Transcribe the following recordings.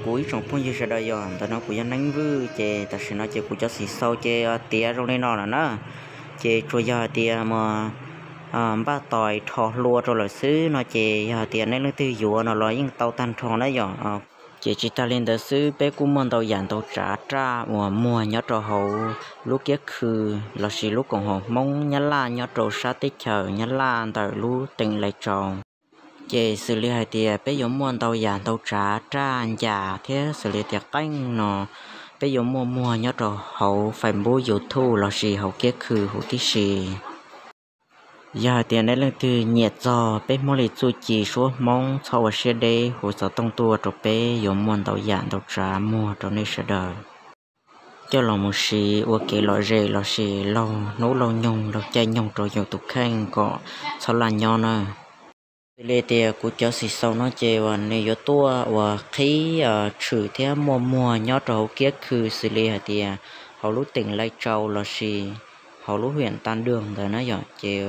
Kuv ib tsoom phooj ywg sawv daws, yog ntawm no kuv yog Neeb Vwj, ces tam sim no ces kuv cov xim xaus ces tiav zoo li no lawm na. Ces tsuas yog hais tias mas npaj tos rho hlua rau lawm xwb no ces yog hais tias nej leej twg yuav no los yeej tau tag nrho na yom. Ces tsis tag li ntawd xwb, peb kuj muaj ntau yam ntau tsav raj uas muag nyob rau hauv lub kiab khw lossis lub koom haum Hmoob Nyab Laj nyob rau sab teb chaws Nyab Laj ntawm lub teem Lais Tsau. Ces xws li hais tias peb yuav muaj ntau yam ntau tsav raj ncas thiab xws li tias qeej no, peb yuav muaj muag nyob rau hauv Facebook, YouTube lossis hauv kiab khw huv tib si. Yog hais tias nej leej twg nyiam txog peb Hmoob li txuj ci suab Hmoob, txhob ua siab deb, hu xov tooj tuaj rau peb, yuav muaj ntau yam ntau tsav muag rau nej sawv daws coj los mus siv ua kev lom zem lossis laug hnub laug nyoog laug caij nyoog rau yus tus kheej kom txhob laj nyob na. Xws li tias kuv cov xim xaus no ces uas nws yuav tuaj uas qhib tshwm thiab muaj muag nyob rau hauv kiab khw xws li hais tias hauv lub teem Lais Tsau lossis hauv lub hiam Tag Dwg ntawd na yom. Ces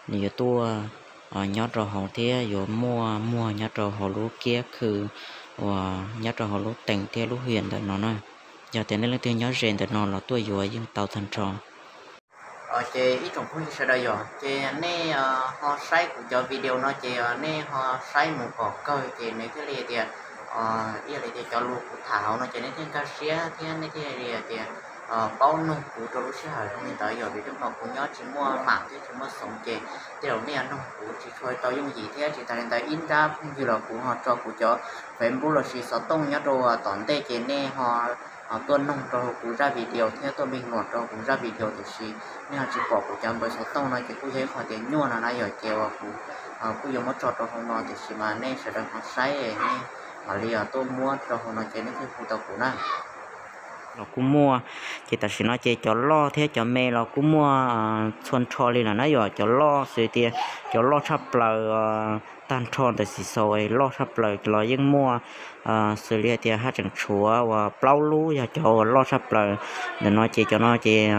nws yuav tuaj nyob rau hauv thiab yuav muaj muag nyob rau hauv lub kiab khw uas nyob rau hauv lub teem thiab lub hiam ntawm no na. Yog tias nej leej twg nyob ze ntawm no los tuaj yuav yeej tau tag nrho. Ces ib tsoom phooj ywg sawv daws, yog ces nej ho saib kuv cov video no ces nej ho saib mus kom kawg ces nws thiaj li tias ib yam li tias cov lus kuv tham hauv no ces nej thiaj nkag siab thiab nej thiaj li tias paub noog kuv rau lub sij hawm zoo li ntawd. Yog vim rau qhov kuv nyob tsis muaj mam thiab tsis muaj xoov ces tej zaum nej noog kuv tsis tshua tau yooj yim thiab tsis tas li ntawd ib nrab phooj ywg los kuv ho tso kuv cov Facebook lossis xov tooj nyob rau tom ntej ces nej ho tuaj noog rau hauv kuv zaj video thiab tuaj npej luam rau kuv zaj video, tiam sis nej ho tsis pom kuv cov npawb xov tooj no ces kuj yog ib qho tias nyuaj no na yom. Ces uas kuv kuj yuav muab tso rau hauv no tiam sis mas nej sawv daws ho saib nej mam li tuaj muab rau hauv no ces nej thiaj hu tau kuv na. Los kuj muaj, ces tam sim no ces cov loj thiab cov me los kuj muaj txhua nrho li lawm na yom. Cov loj xws tias cov loj tshaj plaws tag nrho ntawm xim xaus loj tshaj plaws los yeej muaj, xws li hais tias haj tseem tshuav uas plaub lub yog cov uas loj tshaj plaws. Ntawm no ces cov no ces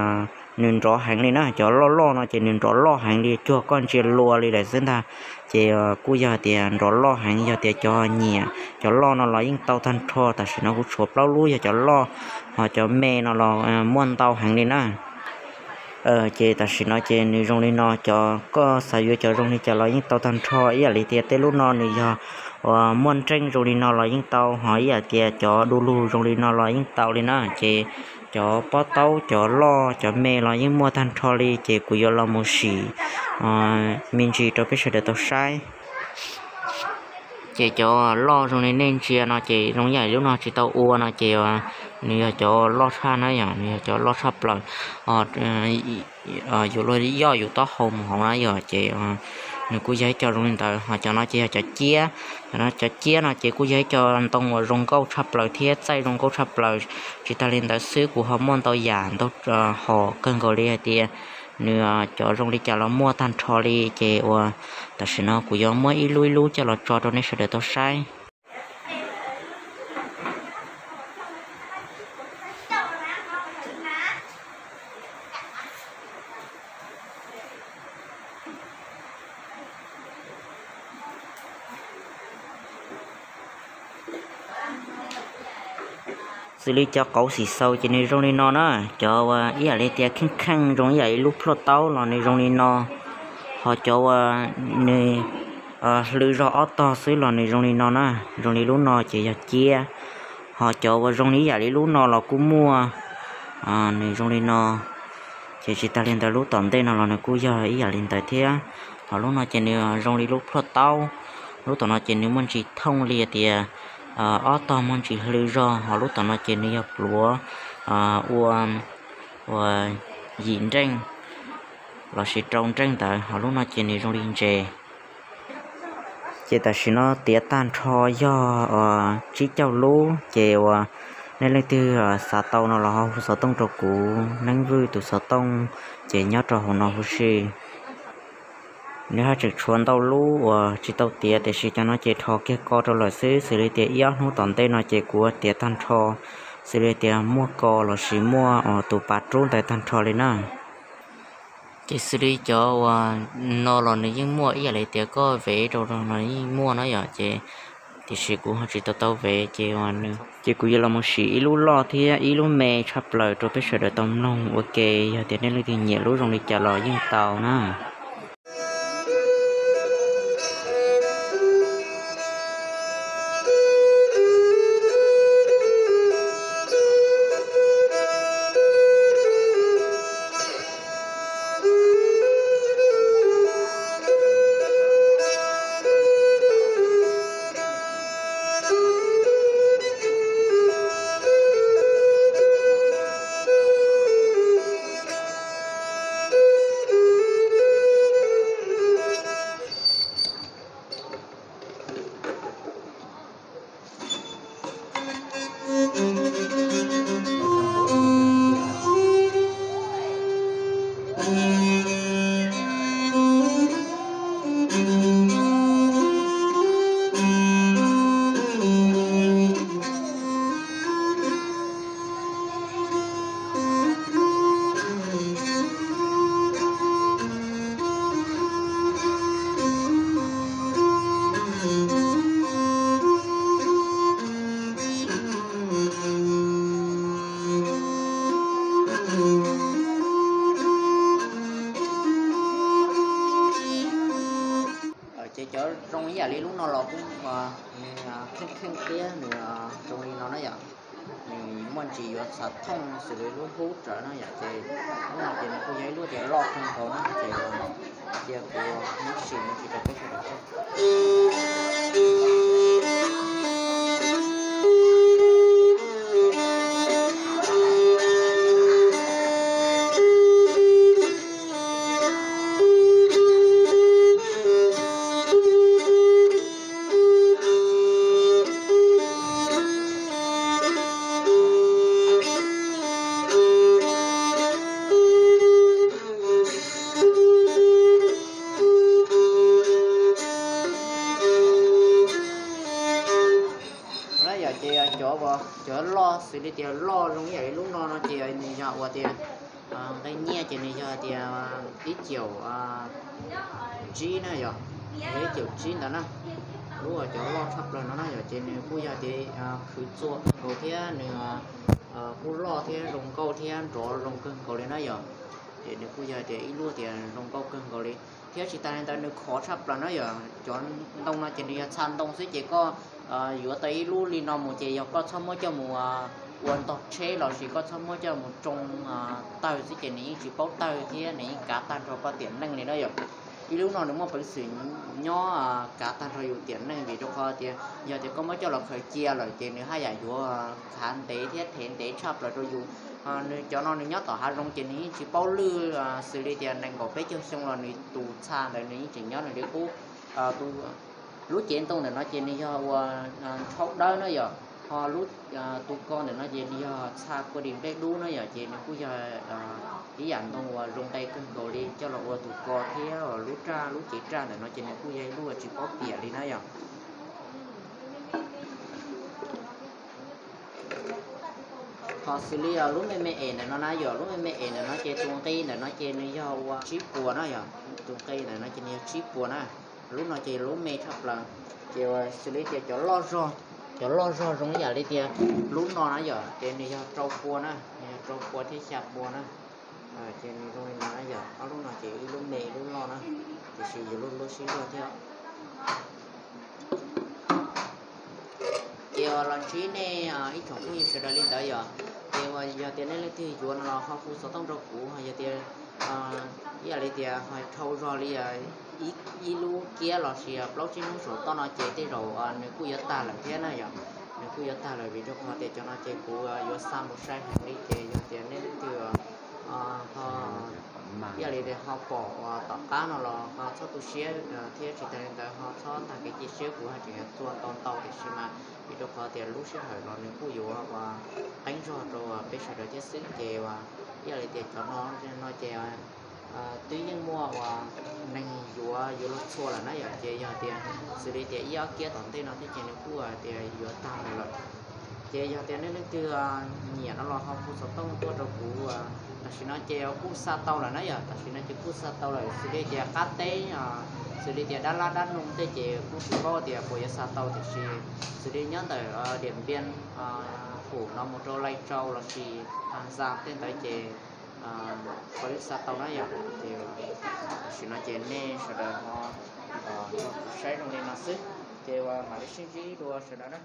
nws nrov heev li na, cov loj loj no ces nws nrov loj heev li cuag koj ntsia lua li lawm xwb ntag. Ces kuj yog hais tias nrov loj heev, yog tias cov nyiam cov loj no los yeej tau tag nrho. Tam sim no kuv tshuav plaub lub yog cov loj, ho cov me no los muaj ntau heev li na. Ces tam sim no ces nws zoo li no, cov koj xav yuav cov zoo li cas los yeej tau tag nrho. Ib yam li tias tej lub no nws yog uas muaj nreej zoo li no los yeej tau, ho ib yam tias cov du lug zoo li no los yeej tau li na. Ces cov pob taub, cov loj cov me los yeej muaj tag nrho li, ces kuv yuav los mus sim me ntsis rau peb sawv daws tau saib. Ces cov loj zoo li nej ntsia no ces zoo ib yam li lub no tsis tau ua no ces nws yog cov loj tshaj na yom, nws yog cov loj tshaj plaws, yuav luag yoj yus taub hau mus hauv na yom. Ces nws kuj yog ib co zoo li ntawd. Ho cov no ces yog cov ciab, cov ciab no ces kuj yog ib co ntoo uas zoo nkauj tshaj plaws thiab txaij zoo nkauj tshaj plaws. Tsis tas li ntawd xwb, kuv ho muaj ntau yam ntau hom kawg nkaus li hais tias nws cov zoo li cas los muaj tag nrho li. Ces uas tam sim no kuv yuav muab ib lub ib lub coj los tso rau nej sawv daws tau saib. Xws li cov qauv xim xaus ces nws zoo li no na, cov uas ib yam li tias kheej kheej zoo ib yam li lub plhuaj taub los nws zoo li no, ho cov uas nws hlw zog ob tog xwb los nws zoo li no na, zoo li lub no ces yog ciab, ho cov uas zoo li ib yam li lub no los kuj muaj, nws zoo li no. Ces tsis tas li ntawd lub tom ntej no los nws kuj yog ib yam li ntawd thiab. Ho lub no ces nws zoo li lub plhuaj taub, lub tom no ces nws muaj ntsis thooj li tias ob tog muaj ntsis hlw zog, ho lub tom no ces nws yog pluav ua, ua yim nreej lossis rau nreej ntawd, ho lub no ces nws zoo li ntses. Ces tam sim no tiav tag nrho yog tsib caug lub, ces uas nej leej twg xav tau no los ho hu xov tooj rau kuv Neeb Vwj tus xov tooj, ces nyob rau hauv no huv si. Nws haj tseem tshuav ntau lub uas tsis tau tiav, tiam sis cov no ces rho kiag ko rau lawm xwb, xws li tias ib ob hnub tom ntej no ces kuv tiav tag nrho, xws li tias muaj ko lossis muaj tus pas rub ntawd tag nrho li na. Ces xws li cov uas no los nws yeej muaj ib yam li tias koj vev rau no yeej muaj na yom. Ces Tiam sis kuv ho tsis tau tau vev ces, ces kuv yuav los mus sim ib lub loj thiab ib lub me tshaj plaws rau peb sawv daws tau mloog ua ke. Yog tias nej leej twg nyiam lub zoo li cas los yeej tau na. Ces cov zoo ib yam li lub no los kuj nws kheej kheej thiab nws zoo li no na yom. Nws muaj ntsis yuav txhav thooj xws li lub hub rawv na yom, ces lub no ces nws kuj yog ib lub tias loj kawg nkaus na, ces cia kuv muab sim me ntsis rau peb sawv daws. Yog ces cov, cov loj xws li tias loj zoo ib yam li lub no no ces nws yog ua tias nqe nyiaj ces nws yog tias ib caum tsib na yom, ib caum tsib ntawd na. Lub uas cov loj tshaj plaws no na yom, ces nws kuj yog tias khwv txua kawg nkaus thiab nws kuj loj thiab zoo nkauj thiab nrov zoo kawg nkaus li na yom. Ces nws kuj yog tias ib lub tias zoo nkauj kawg nkaus li. Thiab tsis tas li ntawd nws khov tshaj plaws na yom, cov ntoo no ces nws yog txha ntoo xwb ces koj yuav tau ib lub li no mus ces yog koj txhob muab coj mus ua ntog tsheb los sis koj txhob muab coj mus tsoo tawg xwb ces nws yeej tsis paub tawg thiab nws yeej kav tag nrho koj tiam neej li na yom. Ib lub no nws muaj peev xwm nyob kav tag nrho yus tiam neej vim rau qhov tias yog tias koj muab coj los khaws cia lawm ces nws haj yam yuav khav ntev thiab thev ntev tshaj plaws rau yus. Nws cov no nws nyob tom hav zoov ces nws yeej tsis paub lwj, xws li tias nees nkaum peb caug xyoo los nws tus txha ntawd nws yeej tseem nyob nws li qub. Lub cev ntoo ntawm no ces nws yog ua ntshauv dawb na yom, ho lub tus ko ntawm no ces nws yog txha kua dis nplej dub na yom, ces nws kuj yog ib yam ntoo uas zoo nqe kawg nkaus li coj los ua tus ko thiab lub raj lub cev raj ntawm no ces nws kuj yog ib lub uas tsis paub piam li na yom. Ho xws li lub me me es ntawm no na yom, lub me me es ntawm no ces tus nqi ntawm no ces nws yog ua tsib puas na yom, tus nqi ntawm no ces nws yog tsib puas na. Lub no ces lub me tshaj plaws. Ces xws li tias cov loj zog, cov loj zog zoo ib yam li tias lub no na yom, ces nws yog rau pua na, nws yog rau pua thiab xya pua na. Ces nws zoo li no na yom, ob lub no ces ib lub me ib lub loj na, tiam sis yus lub lub sib luag thiab. Ces uas los ntsib nej ib tsoom phooj ywg sawv daws li ntawd yom, ces uas yog tias nej leej twg yuav no los ho hu xov tooj rau kuv, ho yog tias ib yam li tias ho dhau zog li ib lub kiab los sis plaub tsib hnub saum toj no ces tej zaum nws kuj yuav tag lawm thiab na yom. Nws kuj yuav tag lawm vim rau qhov tias cov no ces kuv yuav xa mus sai heev li ces yog tias nej leej twg ho ib yam li tias ho pom uas tom qab no los ho txhob tu siab thiab tsis tas li ntawd ho txhob tag kev cia siab, kuv haj tseem yuav txua ntau ntau tiam sis mas vim rau qhov tias lub sij hawm los nws kuj yuav ua qeeb zog rau peb sawv daws thiab xwb ces ua ib yam li tias cov no no ces twb yeej muaj uas neeg yuav yuav luag txhua lawm na yom, ces yog tias xws li tias ib ob kiab tom ntej no thiab ces nws kuj tias yuav tag lawm. Ces yog tias nej leej twg nyiam no los ho hu xov tooj tuaj rau kuv. Tam sim no ces kuj xa tau lawm na yom, tam sim no ces kuj xa tau lawm xws li tias qab teb Xws li tias dab lab dab noog tej ces kuj tsis paub tias puas yuav xa tau, tiam sis xws li nyob ntawm Diam Npias hum no mus rau Lais Tsau lossis Has Zas tej ntawd ces puav leej xa tau na yom. Ces tam sim no ces nej sawv daws ho saib zoo li no xwb, ces uas mam li sib ntsib dua sawv daws na.